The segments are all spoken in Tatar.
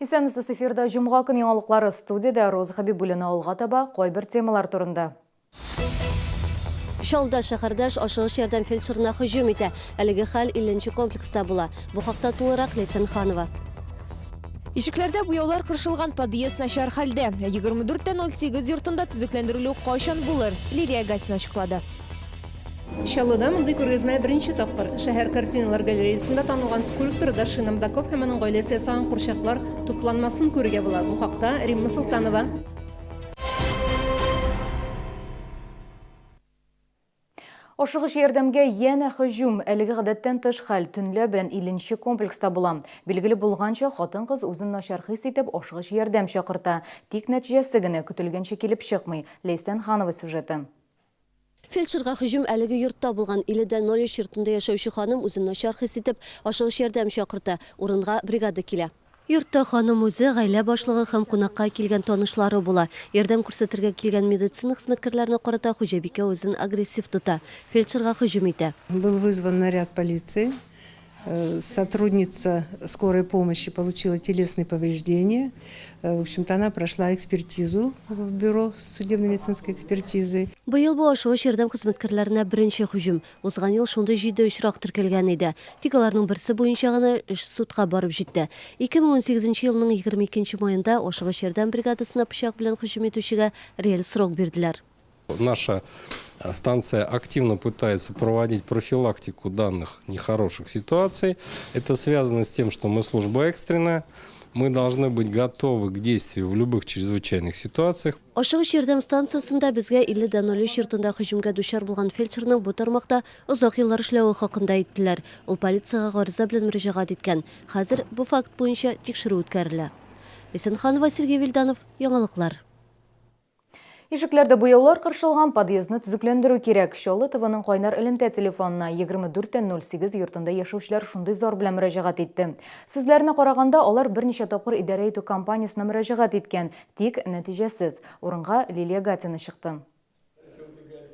Исәнмесез, эфирда җомга көн яңалыклары, студиядә Роза Хәбибуллина. Алга таба кайбер темалар турында. Чаллыда шәһәрдәш ашыгыч ярдәм фельдшерына һөҗүм итә. Әлеге хәл 50 нче комплекста була. Бу хакта тулырак Ләйсән Ханова. Ишекләрдә буяулар кыршылган, подъезд начар хәлдә. 24 тә 08 йортында төзекләндерелү кайчан булыр? Лилия Гатина ачыклады. Чаллыда мондый күргәзмә беренче тапкыр. Шәһәр картиналар галереясында танылган скульптор Даши Намдаков һәм аның гаиләсе ясаган курчаклар тупланмасын күрергә була. Бу хакта Римма Солтанова. Ашыгыч ярдәмгә янә һөҗүм. Әлеге гадәттән тыш хәл төнлә белән 50 нче комплекста була. Билгеле булганча, хатын-кыз үзен начар хис итеп, ашыгыч ярдәм чакырта. Тик нәтиҗәсе генә көтелгәнчә килеп чыкмый. Ләйсән Ханова сюжеты. Фельдшерга һөҗүм әлеге йортта булган. 50 дә 03 йортында яшәүче ханым үзен начар хис итеп, ашыгыч ярдәм чакырта. Урынга бригада килә. Йортта ханым үзе, гаилә башлыгы һәм кунакка килгән танышлары була. Ярдәм күрсәтергә килгән медицина хезмәткәрләренә карата хуҗабикә үзен агрессив тота, фельдшерга һөҗүм итә. Был вызван наряд полиции. Сотрудница скорой помощи получила телесные повреждения. В общем-то, она прошла экспертизу в бюро судебно-медицинской экспертизы. Быел бу ашыгыч ярдәм хезмәткәрләренә беренче һөҗүм. Узган ел шундый җиде очрак теркәлгән иде. Тик аларның берсе буенча гына эш судка барып җитте. 2018 елның 22 маенда ашыгыч ярдәм бригадасына пычак белән һөҗүм итүчегә реаль срок бирделәр. Наша станция активно пытается проводить профилактику данных нехороших ситуаций. Это связано с тем, что мы служба экстренная. Мы должны быть готовы к действию в любых чрезвычайных ситуациях. Ашыгыч ярдәм станциясендә безгә 50 дә 03 йортында һөҗүмгә дучар булган фельдшерның бу тармакта озак еллар эшләве хакында әйттеләр. Ул полициягә гариза белән мөрәҗәгать иткән. Хәзер бу факт буенча тикшерү үткәрелә. Исенханова, Сергей Вильданов, Яңалыклар. Ишекләрдә буяулар кыршылган, подъездны төзекләндерү кирәк. Чаллы ТВның кайнар элемтә телефонына 24.08 йортында яшәүчеләр шундый зар белән мөрәҗәгать итте. Сүзләренә караганда, алар берничә тапкыр идарә итү компаниясенә мөрәҗәгать иткән, тик нәтиҗәсез. Урынга Лилия Гатина чыкты.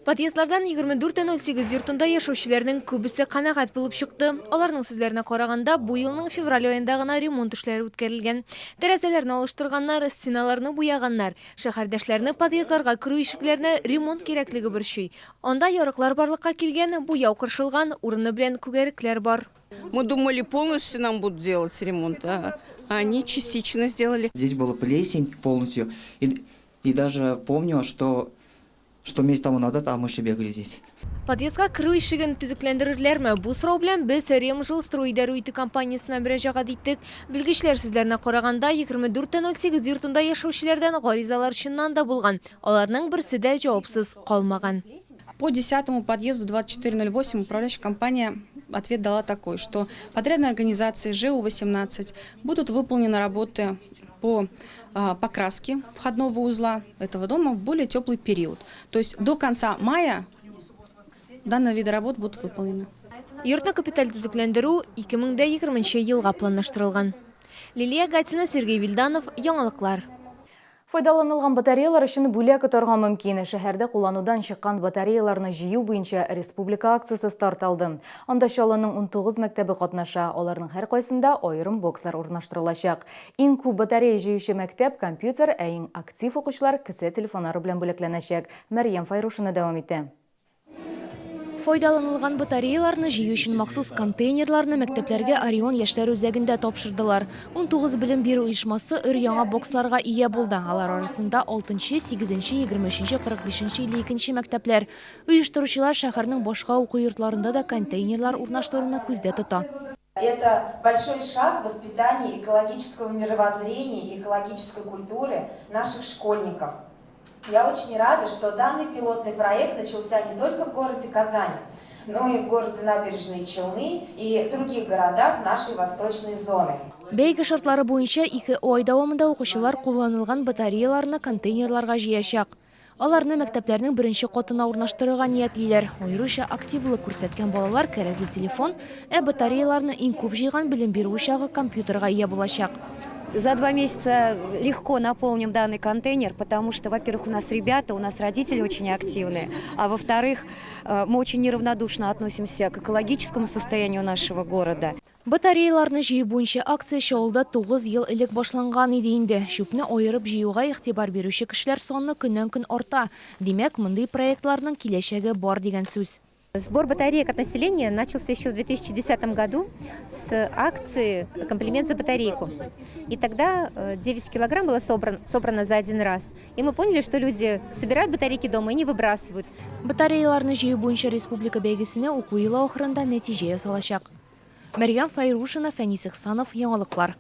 Подъездлардан 24.08 йортында яшәүчеләрнең күбесе канәгать булып чыкты. Аларның сүзләренә караганда, бу елның февраль аенда гына ремонт эшләре үткәрелгән. Тәрәзәләрне алыштырганнар, стеналарны буяганнар. Шәһәрдәшләрне подъездларга керү ишекләренә ремонт кирәклеге борчый. Анда ярыклар барлыкка килгән, буяу кыршылган, урыны белән күгәрекләр бар. Мы думали, полностью нам будут делать ремонт, а они частично сделали. Здесь была плесень полностью. И даже помню, что месяц тому назад, а мыши бегали здесь. Подъездга керү ишеген төзекләндерерләрме? Бу сорау белән без Ремжилстрой идарә итү компаниясенә мөрәҗәгать иттек. Белгечләр сүзләренә караганда, 24.08 йортында яшәүчеләрдән гаризалар чыннан да булган. Аларның берсе дә җавапсыз калмаган. По 10 подъезду 2408 управляющая компания ответ дала такой, что подрядной организации ЖУ-18 будут выполнены работы по покраске входного узла этого дома в более теплый период. То есть до конца мая данные виды работ будут выполнены. Йортны капиталь төзекләндерү 2020 елга планлаштырылган. Лилия Гатина, Сергей Вильданов, Яңалыклар. Файдаланылган батареялар өчен бүләк отарга мөмкин. Шәһәрдә кулланудан чыккан батареяларны җыю буенча республика акциясе старт алды. Анда Чаллының 19 мәктәбе катнаша. Аларның һәркайсында аерым бокслар урнаштырылачак. Иң күп батарея җыючы мәктәп компьютер, ә иң актив укучылар кесә телефоннары белән бүләкләнәчәк. Мәрьям Файрушина дәвам итә. Файдаланылган батареяларны җыю өчен махсус контейнерларны мәктәпләргә Орион яшьләр үзәгендә тапшырдылар. 19 белем бирү оешмасы өр-яңа боксларга ия булды. Алар арасында 6, 8, 23, 45, 52 мәктәпләр. Оештыручылар шәһәрнең башка уку йортларында да контейнерлар урнаштыруны күздә тота. Это большой шаг в воспитании экологического мировоззрения и экологической культуры наших школьников. Я очень рада, что данный пилотный проект начался не только в городе Казани, но и в городе Набережные Челны и других городах нашей восточной зоны. Бәйге шартлары буенча 2 ай дәвамында укучылар кулланылган батареяларны контейнерларга җыячак. Аларны мәктәпләрнең беренче катына урнаштырырга ниятлиләр. Аеруча активлык күрсәткән балалар кәрәзле телефон, ә батареяларны иң күп җыйган белем бирү учагы компьютерга ия булачак. За 2 месяца легко наполним данный контейнер, потому что, во-первых, у нас ребята, у нас родители очень активные, а во-вторых, мы очень неравнодушно относимся к экологическому состоянию нашего города. Батареяларны җыю буенча акция Чаллыда 9 ел элек башланган иде инде. Чүпне аерып җыюга игътибар бирүче кешеләр саны көннән-көн арта. Димәк, мондый проектларның киләчәге бар дигән сүз. Сбор батареек от населения начался еще в 2010 году с акции «Комплимент за батарейку». И тогда 9 килограмм было собран, собрано за один раз. И мы поняли, что люди собирают батарейки дома и не выбрасывают. Батареяларны җыю буенча республика бәйгесенә уку елы ахырында нәтиҗә ясалачак. Мәрьям Фәйрушина, Фәнис Ихсанов, Яңалыклар.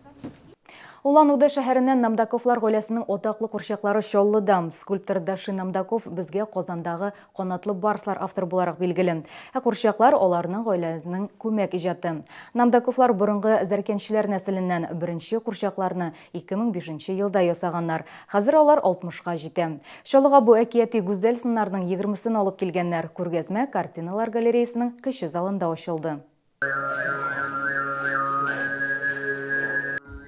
Улан-Удэ шәһәреннән Намдаковлар гаиләсенең атаклы курчаклары Чаллыда. Скульптор Даши Намдаков безгә Казандагы Канатлы барслар авторы буларак билгеле. Ә курчаклар аларның гаиләсенең күмәк иҗаты. Намдаковлар борынгы зәркәнчеләр нәселеннән, беренче курчакларны 2005 нче елда ясаганнар. Хәзер алар 60-ка җитә. Чаллыга бу әкияти гүзәл сыннарның егермесен алып килгәннәр. Күргәзмә картиналар галереясының кече залында ачылды.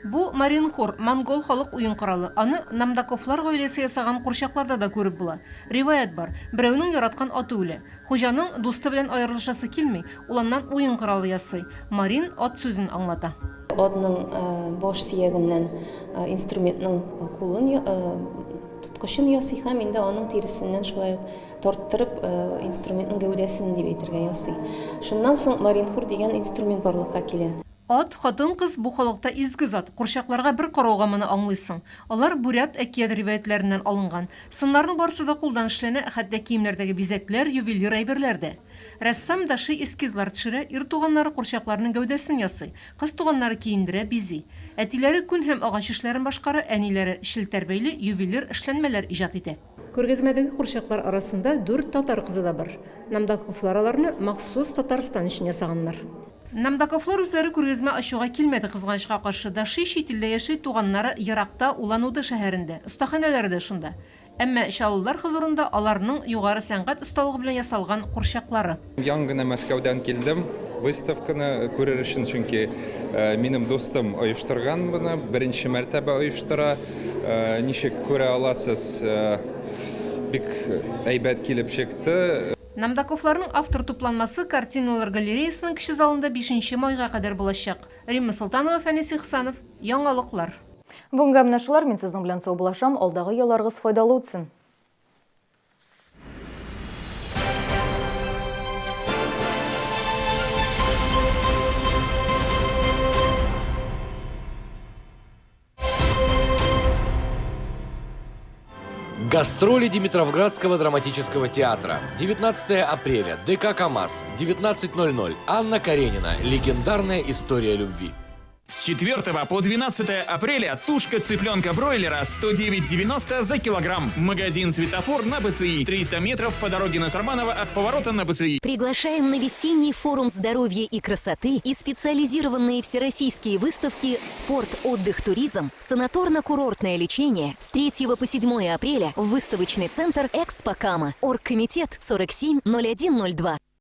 Бу маринхор, монгол халык уен коралы. Аны Намдаковлар гаиләсе ясаган курчакларда да күреп була. Риваять бар, берәүнең яраткан аты үлә. Хуҗаның дусты белән аерылышасы килми, ул аннан уен коралы ясый. Марин ат сүзен аңлата. Атның баш сөягеннән инструментның кулын, тоткычын ясый һәм инде аның тиресеннән шулай ук тарттырып инструментның гәүдәсен дип әйтергә ясый. Шуннан соң маринхур дигән инструмент барлыкка килә. Ат, хатын-кыз бу халыкта изге зат, курчакларга бер карауга моны аңлыйсың. Алар бурят әкият-риваятьләреннән алынган. Сыннарның барысы да кулдан эшләнә, хәтта киемнәрдәге бизәкләр, ювелир әйберләр дә. Рәссам Даши эскизлар төшерә, ир туганнары курчакларның гәүдәсен ясый, кыз туганнары киендерә, бизи. Әтиләре күн һәм агач эшләрен башкара, әниләре челтәр бәйли, ювелир эшләнмәләр иҗат итә. Күргәзмәдәге курчаклар арасында дүрт татар кызы да бар. Намдаковлар аларны махсус Татарстан өчен ясаганнар. Намдаковлар үзләре күргәзмә ачуга килмәде, кызганычка каршы. Даши чит илдә яши, туганнары еракта, Улан-Удэ шәһәрендә, остаханәләре дә шунда. Әмма чаллылар хозурында аларның югары сәнгать осталыгы белән ясалган курчаклары. Яң гына Мәскәүдән килдем выставканы күрер өчен, чөнки минем дустым оештырган моны, беренче мәртәбә оештыра. Ничек күрә аласыз, бик әйбәт килеп чыкты. Намдаковларның автор тупланмасы картиналар галереясының кече залында бишенче майга кадәр булачак. Римма Солтанова, Фәнис Ихсанов, Яңалыклар. Бүгенгә менә шулар, мин сезнең белән саубуллашам, алдагы ялларыгыз файдалы үтсен! Гастроли Димитровградского драматического театра. 19 апреля. ДК КАМАЗ. 19.00. Анна Каренина. Легендарная история любви. С 4 по 12 апреля тушка цыпленка бройлера 109,90 за килограмм. Магазин «Светофор» на БСИ. 300 метров по дороге на Сарманова от поворота на БСИ. Приглашаем на весенний форум здоровья и красоты и специализированные всероссийские выставки «Спорт, отдых, туризм», «Санаторно-курортное лечение» с 3 по 7 апреля в выставочный центр «Экспо Кама». Оргкомитет 470102.